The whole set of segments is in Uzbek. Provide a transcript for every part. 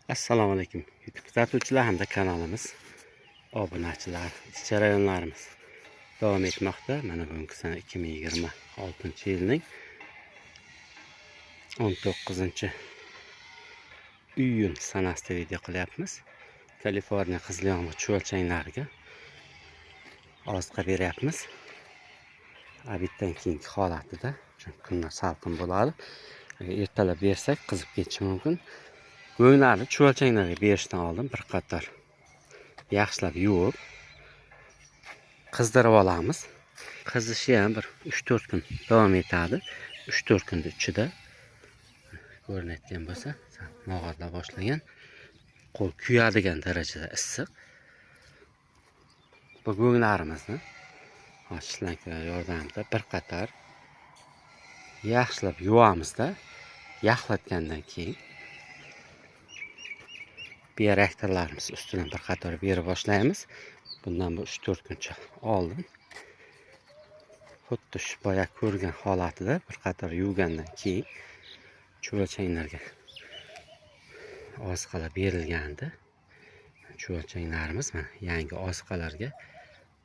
Assalomu alaykum YouTube kuzatuvchilar hamda kanalimiz obunachilar. Ish jarayonlarimiz davom etmoqda. Mana bugungi sana 2026 yilning 19 iyun sanasida video qilyapmiz. Kaliforniya qizil yomg'ir chuvalchanglariga oziqa beryapmiz. Обед dan keyingi holatida, chunki kunlar salqin bo'ladi. Agar ertalab bersak, qizib ketishi mumkin. Go'nglarni chuvalchanglarga berishdan oldin bir qator yaxshilab yuvib, qizdirib olamiz. Qizishi ham bir 3-4 kun davom etadi. 3-4 kunni ichida ko'rinayotgan bo'lsa, sal mog'orlab boshlagan, qo'l kuyadigan darajada issiq. Bu go'nglarimizni shlanglar yordamida bir qator yaxshilab yuvamizda, yaxlatgandan keyin bioreaktorlarimiz ustidan bir qator berib boshlaymiz. Bundan bu 3-4 kuncha oldin xuddi shu boya ko'rgan holatida bir qator yuvgandan keyin chuvalchanglarga oziqalar berilgandi. Chuvalchanglarimiz mana yangi oziqalarga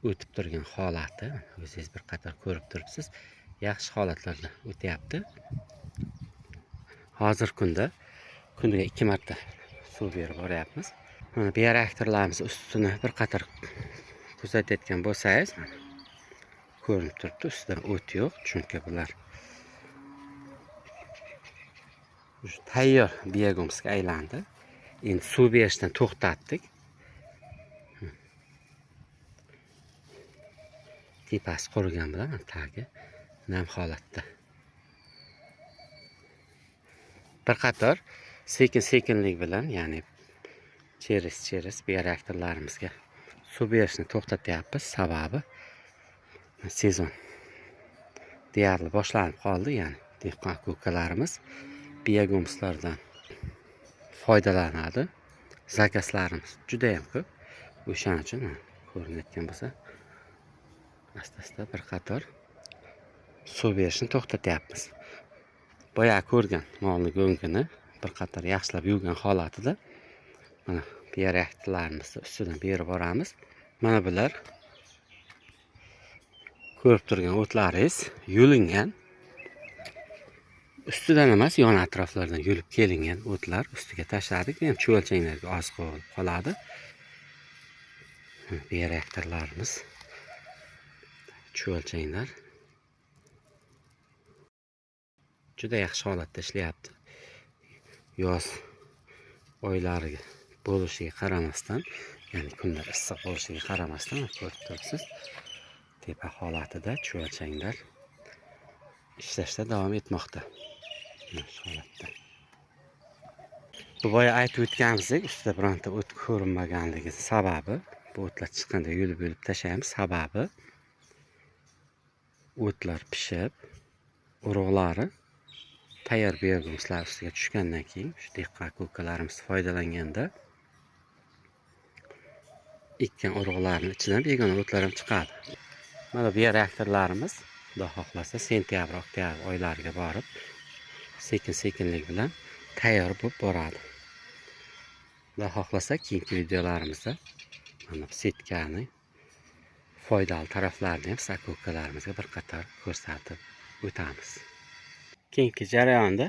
o'tib turgan holati, o'zingiz bir qator ko'rib turibsiz, yaxshi holatlarda o'tyapti. Hozir kunda kuniga 2 marta suv berib boryapmiz. Mana bioreaktorlarimiz ustini bir qator kuzatayotgan bo'lsangiz, mana ko'rinib turibdi, ustida o't yo'q, chunki bular tayyor biogumusga aylandi. Endi suv berishdan to'xtatdik. Tepasi qurigan bilan tagi nam holatda. Bir qator sekin-sekinlik bilan, ya'ni cheris-cheris bioreaktorlarimizga suv berishni to'xtatyapmiz. Sababi sezon deyarli boshlanib qoldi, ya'ni dehqon ko'kalarimiz biogumuslardan foydalanadi. Zakazlarimiz juda ham ko'p. O'shaning uchun ko'rinayotgan bo'lsa, asta-asta bir qator suv berishni to'xtatyapmiz. Boya ko'rgan molni go'ngini bir qator yaxshilab yuvgan holatida mana bioreaktorlarimizni ustidan berib boramiz. Mana bular ko'rib turgan o'tlaringiz yulingan, ustidan emas, yon atroflardan yulib kelingan o'tlar ustiga tashladik. Bu ham chuvalchanglarga oziqa bo'lib qoladi. Bioreaktorlarimiz, chuvalchanglar juda yaxshi holatda ishlayapti. Yoz oylari bo'lishiga qaramasdan, ya'ni kunlar issiq bo'lishiga qaramasdan ko'rib turibsiz, tepa holatida chuvalchanglar ishlashda davom etmoqda. Mana shu holatda. Bu boya aytib o'tganimizdek, ustida bironta o't ko'rinmaganligi sababi, bu o'tlar chiqqanda yulib-yulib tashlaymiz. Sababi o'tlar pishib, urug'lari tayyor biogumuslar ustiga tushgandan keyin shu dehqon ko'kalarimiz foydalanganda ekkan urug'larning ichidan begona o'tlar ham chiqadi. Mana bioreaktorlarimiz Xudo xohlasa sentyabr, oktyabr oylariga borib sekin-sekinlik bilan tayyor bo'lib boradi. Xudo xohlasa keyingi videolarimizda mana bu setkani foydali taraflarini ham sakokalarimizga bir qator ko'rsatib o'tamiz. Keyingi jarayonda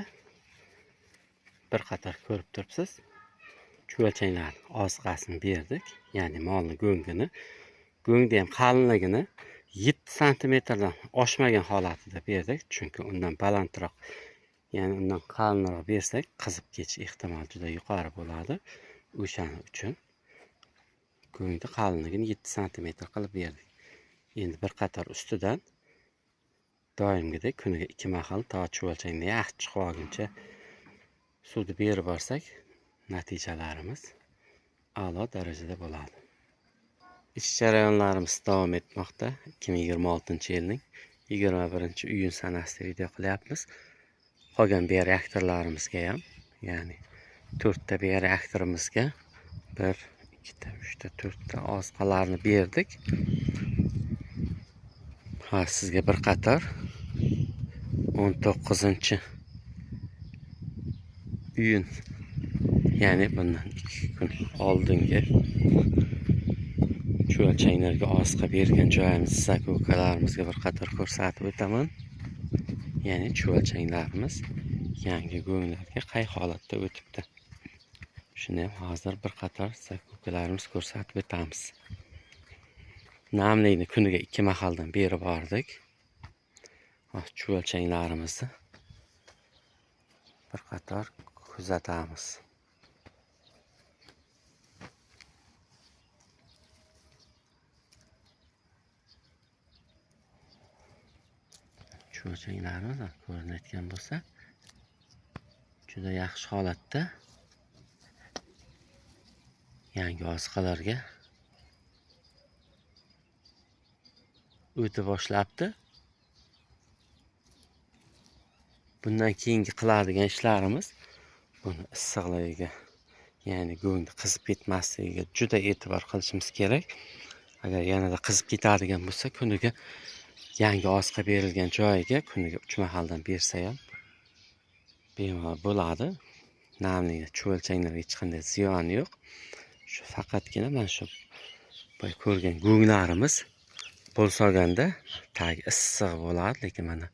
bir qator ko'rib turibsiz, chuvalchanglar oziqasini berdik, ya'ni molni go'ngini, go'ngni ham qalinligini 7 santimetrdan oshmagan holatida berdik, chunki undan balandroq, ya'ni undan qalinroq bersak qizib ketish ehtimoli juda yuqori bo'ladi. O'shaning uchun go'ngni qalinligini 7 santimetr qilib berdik. Endi bir qator ustidan doimgidek kuniga 2 mahal to chuvalchangni yaxshi chiqib olguncha suvni berib borsak, natijalarimiz a'lo darajada bo'ladi. Ish jarayonlarimiz davom etmoqda. 2026 yilning 21 iyun sanasida video qilyapmiz. Qolgan bioreaktorlarimizga ham, ya'ni 4 ta bioreaktorimizga 1, 2 ta, 3 ta, 4 ta oziqalarni berdik. Ha, sizga bir qator 19 iyun Ya'ni bundan 2 kun oldingi chuvalchanglarga oziqa bergan joyimiz sakukalarimizga bir qator ko'rsatib o'taman. Ya'ni chuvalchanglarimiz yangi go'nglarga qay holatda o'tibdi. Shuni ham hozir bir qator sakukalarimiz ko'rsatib o'tamiz. Namlikni kuniga 2 mahaldan berib bordik. Chuvalchanglarimizni bir qator kuzatamiz. Chuvalchanglarimiz ko'rinayotgan bo'lsa, juda yaxshi holatda yangi oziqalarga o'ta boshlabdi. Bundan keyingi qiladigan ishlarimiz buni issiqligiga, ya'ni go'ngni qizib ketmasligiga juda e'tibor qilishimiz kerak. Agar yanada qizib ketadigan bo'lsa, kuniga yangi oziqa berilgan joyiga kuniga 3 mahaldan bersa ham bemalol bo'ladi. Namlikni chuvalchanglarga hech qanday ziyoni yo'q. Shu faqatgina mana shu boya ko'rgan go'nglarimiz bo'lsa olganda tagi issiq bo'ladi, lekin mana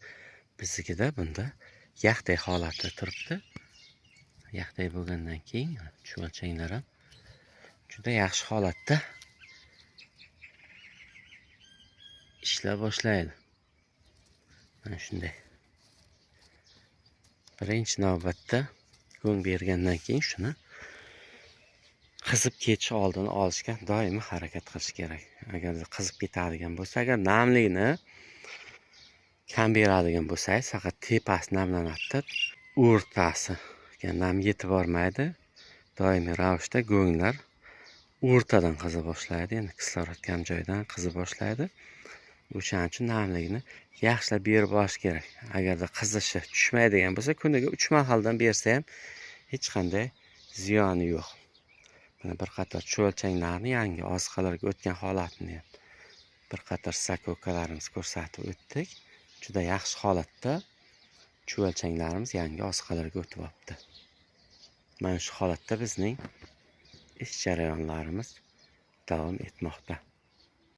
biznikida bunda yaxday holatda turibdi. Yaxday bo'lgandan keyin chuvalchanglar ham juda yaxshi holatda ishlab boshlaydi. Mana shunday. Birinchi navbatda go'ng bergandan keyin shuni qizib ketish oldini olishga doimo harakat qilish kerak. Agar qizib ketadigan bo'lsa, agar namlikni kam beradigan bo'lsangiz, faqat tepasi namlanadi, o'rtasiga nam yetib bormaydi. Doimiy ravishda go'nglar o'rtadan qiza boshlaydi, ya'ni kislorod kam joydan qiza boshlaydi. O'shaning uchun namlikni yaxshilab berib borish kerak. Agarda qizishi tushmaydigan bo'lsa, kuniga 3 mahaldan bersa ham hech qanday ziyoni yo'q. Mana bir qator chuvalchanglarni yangi oziqalarga o'tgan holatini ham bir qator sakokalarimiz ko'rsatib o'tdik. Juda yaxshi holatda chuvalchanglarimiz yangi oziqalarga o'tib olibdi. Mana shu holatda bizning ish jarayonlarimiz davom etmoqda.